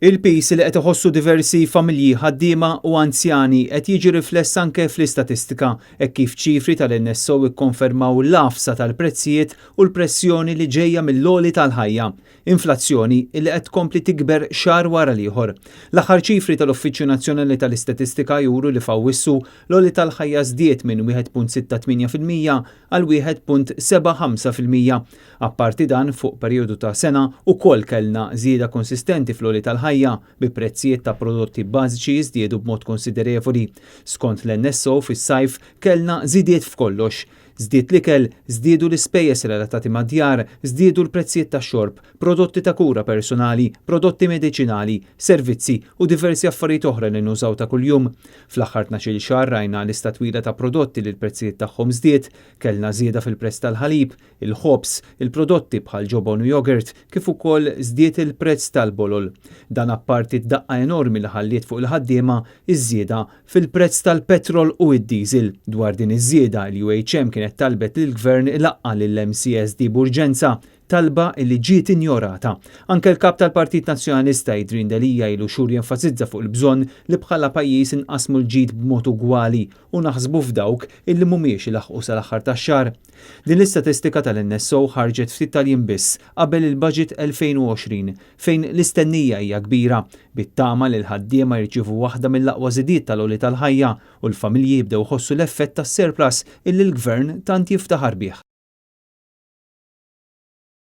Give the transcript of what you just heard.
Il-piż li qed iħossu diversi familji, ħaddiema u anzjani qed jiġi rifless anke fl-istatistika hekk kif ċifri tal-NSO ikkonfermaw l-għafsa tal-prezzijiet u l-pressjoni li ġejja mill-għoli tal-ħajja. Inflazzjoni li qed tkompli tikber xahar wara l-ieħor. L-aħħar ċifri tal-Uffiċċju Nazzjonali tal-Istatistika juru li f'Awwissu l-għoli tal-ħajja żdied minn 1.68% għal 1.75%. Apparti dan, fuq perjodu ta' sena ukoll kellna żieda konsistenti fl-għoli tal-ħajja, bi prezzijiet ta' prodotti bażiċi jiżdiedu b'mod konsiderevoli. Skont l-NSO fis-sajf kellna żidiet f'kollox. Żdied l-ikel, żdiedu l-ispejjeż relatati mad-djar, żdiedu l-prezzijiet tax-xorb, prodotti ta' kura personali, prodotti mediċinali, servizzi u diversi affarijiet oħra li nużaw ta' kuljum. Fl-aħħar 12-il xahar rajna lista twila ta' prodotti li l-prezzijiet tagħhom żdied. Kellna żieda fil-prezz tal-ħalib, il-ħobż, il-prodotti bħal ġobon u jogurt, kif ukoll żdied il-prezz tal-bolol. Dan apparti d-daqqa enormi li ħalliet fuq il-ħaddiema iż-żieda fil-prezz tal-petrol u d-diesel. Dwar din iż-żieda, il-UHM kienet talbet lill-Gvern ilaqqa' lill-MCSD b'urġenza, talba li ġiet injorata. Anke l-Kap tal-Partit Nazzjonalista Adrian Delia ilu xhur jenfasizza fuq il-bżonn li bħala pajjiż inqassmu l-ġid b'mod ugwali u naħsbu f'dawk illi mhumiex ilaħħqu sal-aħħar tax-xahar. Din l-istatistika tal-NSO ħarġet ftit tal-jiem biss qabel il-Budget 2020 fejn l-istennija hija kbira bit-tama li l-ħaddiema jirċievu waħda mill-aqwa żidiet tal-għoli tal-ħajja u l-familji jibdew iħossu l-effett tas-surplus illi l-Gvern tant jiftaħar bih.